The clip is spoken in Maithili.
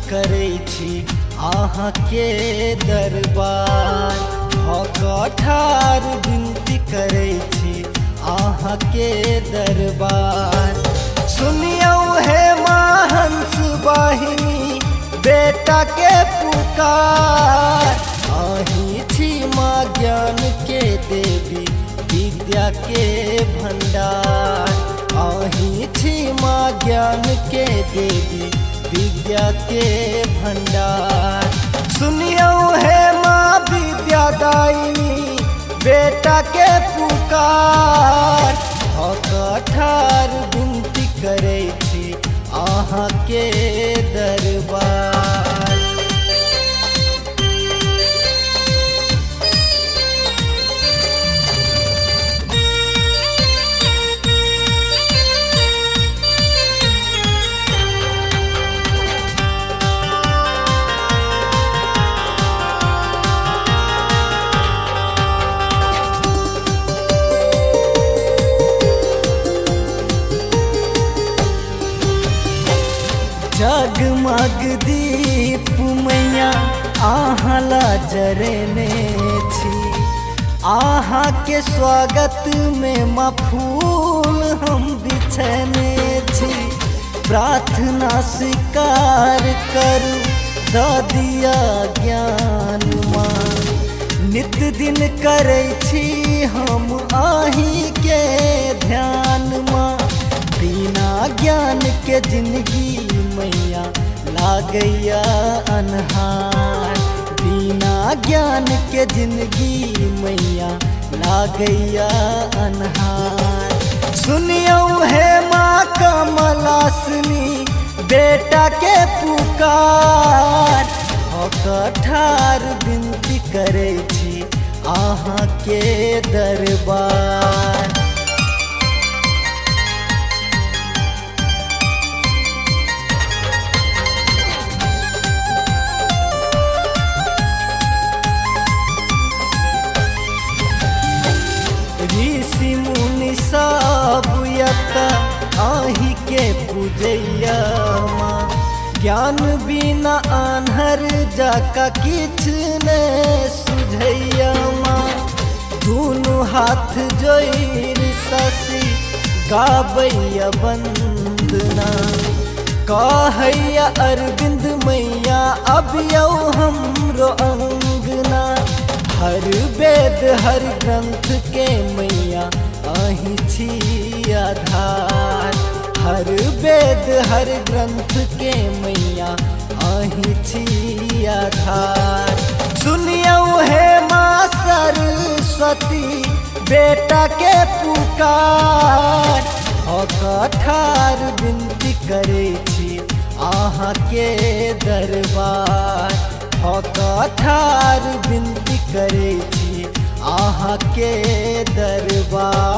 करै छी अहाँके दरबार, भऽ कऽ ठार विनती करै छी अहाँके दरबार। सुनियौ हे माँ हंस वाहिनी बेटा के पुकार, अहीं छी माँ ज्ञान के देवी विद्या के भंडार। अहीं छी माँ ज्ञान के देवी विद्या के भंडार। सुनियौ हे माँ विद्या दायिनी बेटा के पुकार, भऽ कऽ ठार विनती करै छी अहाँके दरबार। जगमग दीप मैया अहाँ ला जरेने छी, अहाँ के स्वागत में माँ फूल हम बिछने छी। प्रार्थना स्वीकार करू दऽ दिया ज्ञान माँ, नित दिन करै छी हम अहीं के ध्यान माँ। बिना ज्ञान के जिंदगी मैया लागैया अन्हार, बिना ज्ञान के जिंदगी मैया लागैया अन्हार। सुनियौ हे माँ कमलासनी बेटा के पुकार, भऽ कऽ ठार विनती करै छी अहाँके दरबार। ऋषि मुनि सब यत अहीं के पूजैया माँ, ज्ञान बिना आन्हर जाका किछ ने सुझैया माँ। दुनू हाथ जोड़ि शशि गाबैया वंदना, कहैया अरविंद मैया अबियौ हमरो अंगना। हर वेद हर ग्रंथ के मैया अहीं छी आधार, हर वेद हर ग्रंथ के मैया अहीं छी आधार। सुनियौ हे माँ सरस्वती बेटा के पुकार, भऽ कऽ ठार विनती करै छी अहाँके दरबार। भऽ कऽ ठार विनती करै छी अहाँके दरबार।